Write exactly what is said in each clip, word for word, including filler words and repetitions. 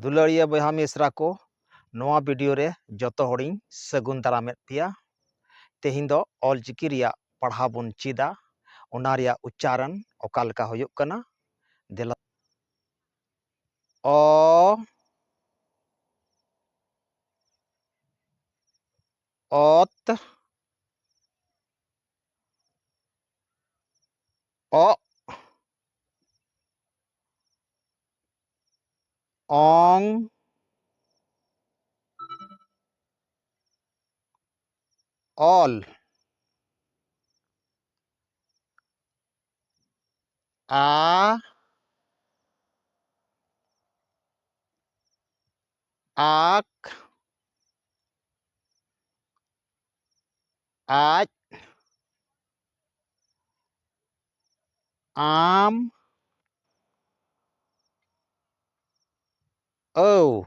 ᱫᱩᱞᱟᱹᱲᱤᱭᱟᱹ ᱵᱚᱭᱦᱟ ᱢᱤᱥᱨᱟ ᱠᱚ, ᱱᱚᱣᱟ ᱵᱷᱤᱰᱤᱭᱳ ᱨᱮ ᱡᱚᱛᱚ ᱦᱚᱲᱤᱧ ᱥᱟᱹᱜᱩᱱ ᱫᱟᱨᱟᱢᱮᱫ ᱯᱮᱭᱟ᱾ ᱛᱮᱦᱮᱧ ᱫᱚ ᱚᱞ ᱪᱤᱠᱤ ᱨᱮᱭᱟᱜ ᱯᱟᱲᱦᱟᱣ ᱵᱚᱱ ᱪᱮᱫᱟ, ᱚᱱᱟ ᱨᱮᱭᱟᱜ ᱩᱪᱪᱟᱨᱚᱱ ᱚᱠᱟ ᱞᱮᱠᱟ ᱦᱩᱭᱩᱜ ᱠᱟᱱᱟ᱾ ᱫᱮᱞᱟ᱾ ᱚ, ᱚᱛ, ᱚᱜ, ᱚᱝ, ᱚᱞ, ᱟ, ᱟᱠ, ᱟᱡ, ᱟᱢ, ᱟᱹᱣ,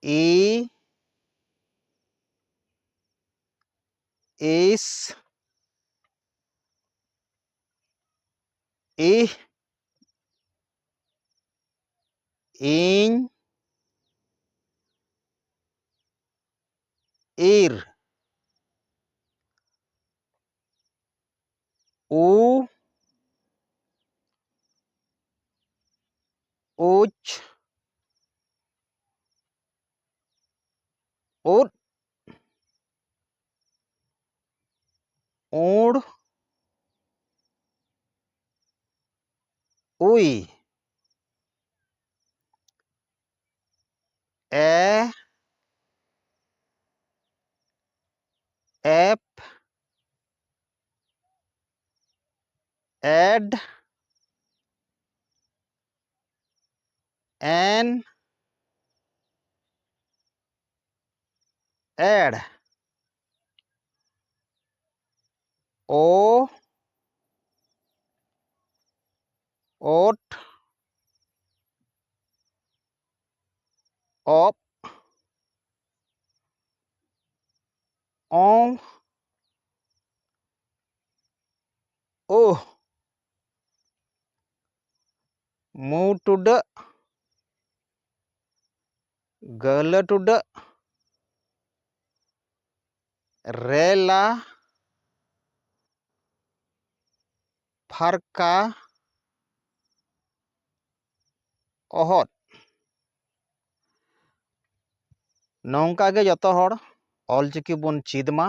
ᱤ, ᱤᱥ, ᱤᱦ, ᱤᱧ, ᱤᱨ, ᱩ, ᱩᱪ, ᱩᱫ, ᱩᱲ, ᱩᱭ, ᱮ, ᱮᱯ, ᱮᱰ, ᱮᱱ, ᱮᱲ, ᱳ, ᱳᱴ, ᱚᱯ, ᱚᱝ, ᱳᱦ᱾ ᱢᱩ ᱴᱩᱰᱟᱹᱜ, ᱜᱟᱹᱞᱟᱹ ᱴᱩᱰᱟᱹᱜ, ᱨᱮᱞᱟ, ᱯᱷᱟᱨᱠᱟ, ᱚᱦᱚᱫ᱾ ᱱᱚᱝᱠᱟ ᱜᱮ ᱡᱚᱛᱚ ᱦᱚᱲ ᱚᱞᱪᱤᱠᱤ ᱵᱚᱱ ᱪᱮᱫ ᱢᱟ᱾